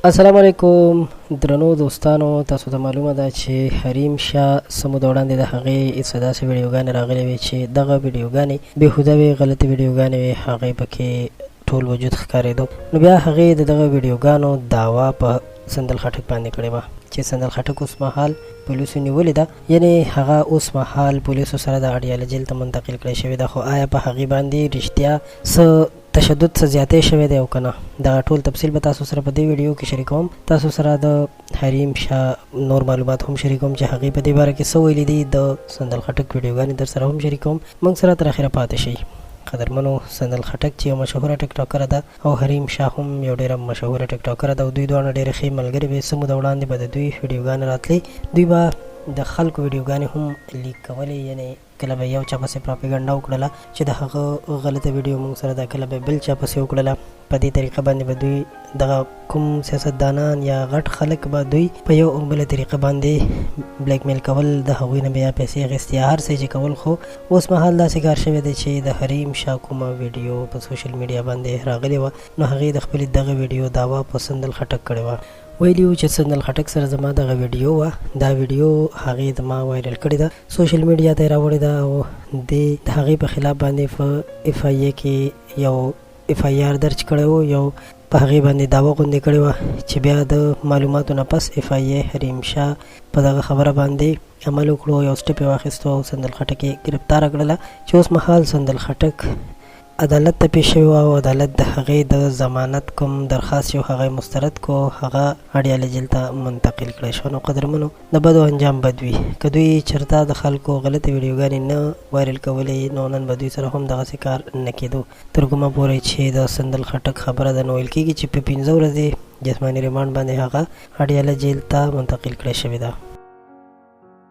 السلام علیکم درنو دوستانو، تاسو ته معلومه ده چې حریم شاه څه موده وړاندې د هغې څه داسې ویډیوګانې راغلې وې چې دغه ویډیوګانې بېهوده وې، غلطې ویډیوګانې وې، هغې پکې ټول وجود ښکارېدو. نو بیا هغې د دغه ویډیوګانو دعوا په سندل خټک باندې کړې وه چې سندل خټک اوس مهال پولیسو نیولې ده، یعنې هغه اوس مهال پولیسو سره د اډیاله جیل ته منتقل کړی شوې ده. خو آیا په هغې باندې رښتیا څه تشدد څه زیاتی شوی دی او که نه، دغه ټول تفصیل به تاسو سره په دې ویډیو کې شریکوم. تاسو سره د حریم شاه نور معلومات هم شریکوم چې هغې په دې باره کې څه ویلي دي. د سندل خټک ویډیوګانې در سره هم شریکوم، موږ سره تر اخره پاتې شئ. قدرمنو، سندل خټک چې یو مشهوره ټیک ټاکره ده او حریم شاه هم یو ډیره مشهوره ټیک ټاکره ده او دوی دواړه ډېرې ښې ملګرې وې. څه موده وړاندې به د دوی ویډیوګانې راتلې، دوی به د خلکو ویډیوګانې هم لیک کولې، یعنې کله به یو چا پسې پراپیګنډا وکړله چې د هغه غلطه ویډیو مونږ سره ده، کله به بل چا پسې وکړله. په دې طریقه باندې به دوی دغه کوم سیاستدانان یا غټ خلک به دوی په یو او بله طریقه باندې بلیک میل کول، د هغوی نه بیا پیسې اخیستې یا هر څه چې کول. خو اوس مهال داسې کار شوی دی چې د حریم شاه کومه ویډیو په سوشل میډیا باندې راغلې وه، نو هغې د خپلې دغه ویډیو دعوا په سندل خټک کړې وه. ویلي وو چې سندل خټک سره زما دغه ویډیو وه، دا ویډیو هغې زما وایرل کړې ده، سوشل میډیا ته یې راوړې ده او دې د هغې په خلاف باندې په اف آی ای کې یو اف آی آر درج کړی وو، یو په هغې باندې دعوه غوندې کړې وه چې بیا د معلوماتو نه پس اف آی ای حریم شاه په دغه خبره باندې عمل وکړو، یو سټپ یې واخیستو او سندل خټک یې ګرفتاره کړله چې اوس مهال سندل خټک عدالت ته پیش شوی وه او عدالت د هغې د ضمانت کوم درخواست چې هغه یې مسترد کو، هغه اډیاله جیل ته منتقل کړی شو. نو قدرمنو، د بدو انجام بد وي. که دوی چرته د خلکو غلطې ویډیوګانې نه وایرل کولې نو نن به دوی سره هم دغسې کار نه کېدو. تر کومه پورې چې د سندل خټک خبره ده، نو ویل کېږي چې په 5 ورځې جسماني ریمانډ باندې هغه اډیاله جیل ته منتقل کړی شوې ده.